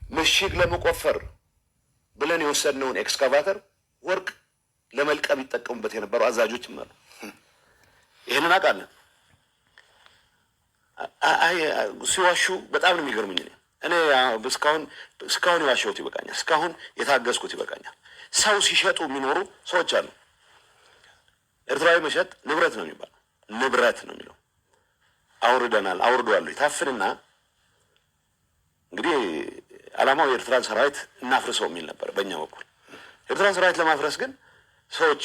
ምሽግ ለመቆፈር ብለን የወሰድነውን ኤክስካቫተር ወርቅ ለመልቀም ይጠቀሙበት የነበሩ አዛዦችም አሉ። ይህንን አውቃለን። ሲዋሹ በጣም ነው የሚገርሙኝ። እኔ እስካሁን የዋሸሁት ይበቃኛል። እስካሁን የታገዝኩት ይበቃኛል። ሰው ሲሸጡ የሚኖሩ ሰዎች አሉ። ኤርትራዊ መሸጥ ንብረት ነው የሚባለው፣ ንብረት ነው የሚለው። አውርደናል፣ አውርደዋለሁ። ታፍንና እንግዲህ ዓላማው የኤርትራን ሰራዊት እናፍርሰው የሚል ነበር በእኛ በኩል። ኤርትራን ሰራዊት ለማፍረስ ግን ሰዎች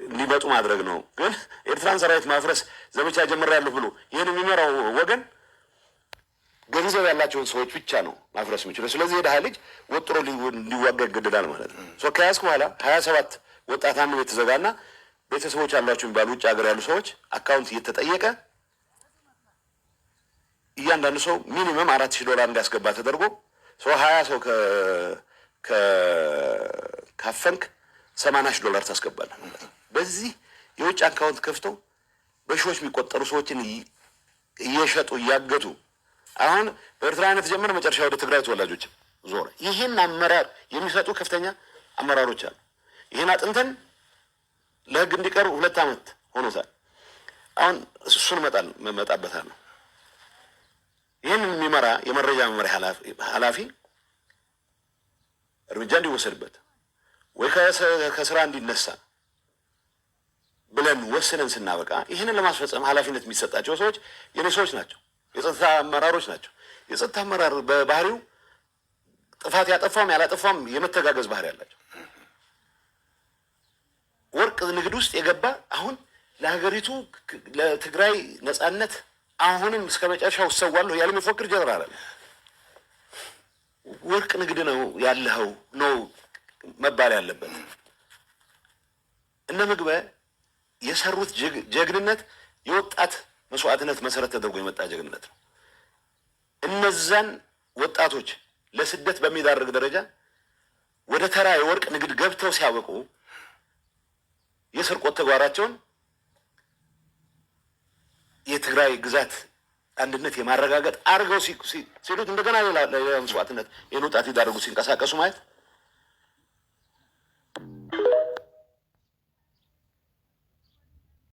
እንዲመጡ ማድረግ ነው። ግን ኤርትራን ሰራዊት ማፍረስ ዘመቻ ጀምሬያለሁ ብሎ ይህን የሚመራው ወገን ገንዘብ ያላቸውን ሰዎች ብቻ ነው ማፍረስ የሚችለው። ስለዚህ የድሃ ልጅ ወጥሮ እንዲዋጋ ይገደዳል ማለት ነው። ከያዝክ በኋላ 27 ወጣት አንድ ቤት ተዘጋና ቤተሰቦች አሏቸው የሚባሉ ውጭ ሀገር ያሉ ሰዎች account እየተጠየቀ እያንዳንዱ ሰው minimum $4,000 እንዲያስገባ ተደርጎ ሰው 20 ሰው ካፈንክ $80,000 ታስገባለህ ማለት ነው። በዚህ የውጭ account ከፍተው በሺዎች የሚቆጠሩ ሰዎችን እየሸጡ እያገቱ አሁን በኤርትራ አይነት ጀመረ፣ መጨረሻ ወደ ትግራይ ተወላጆች ዞረ። ይህን አመራር የሚሰጡ ከፍተኛ አመራሮች አሉ። ይህን አጥንተን ለህግ እንዲቀርብ 2 ዓመት ሆኖታል። አሁን እሱን እመጣበታለሁ። ይህን የሚመራ የመረጃ መምሪያ ኃላፊ እርምጃ እንዲወሰድበት ወይ ከስራ እንዲነሳ ብለን ወስነን ስናበቃ ይህንን ለማስፈጸም ኃላፊነት የሚሰጣቸው ሰዎች የኔ ሰዎች ናቸው፣ የጸጥታ አመራሮች ናቸው። የጸጥታ አመራር በባህሪው ጥፋት ያጠፋም ያላጠፋም የመተጋገዝ ባህሪ አላቸው። ወርቅ ንግድ ውስጥ የገባ አሁን ለሀገሪቱ ለትግራይ ነጻነት አሁንም እስከ መጨረሻው እሰዋለሁ ያለ የሚፎክር ጀነራል አለ። ወርቅ ንግድ ነው ያለኸው ነው መባል ያለበት። እነ ምግበ የሰሩት ጀግንነት የወጣት መስዋዕትነት መሰረት ተደርጎ የመጣ ጀግንነት ነው። እነዛን ወጣቶች ለስደት በሚዳርግ ደረጃ ወደ ተራ የወርቅ ንግድ ገብተው ሲያበቁ የስርቆት ተግባራቸውን የትግራይ ግዛት አንድነት የማረጋገጥ አድርገው ሲሉት እንደገና ሌላ መስዋዕትነት ይህን ወጣት ሊዳርጉ ሲንቀሳቀሱ ማየት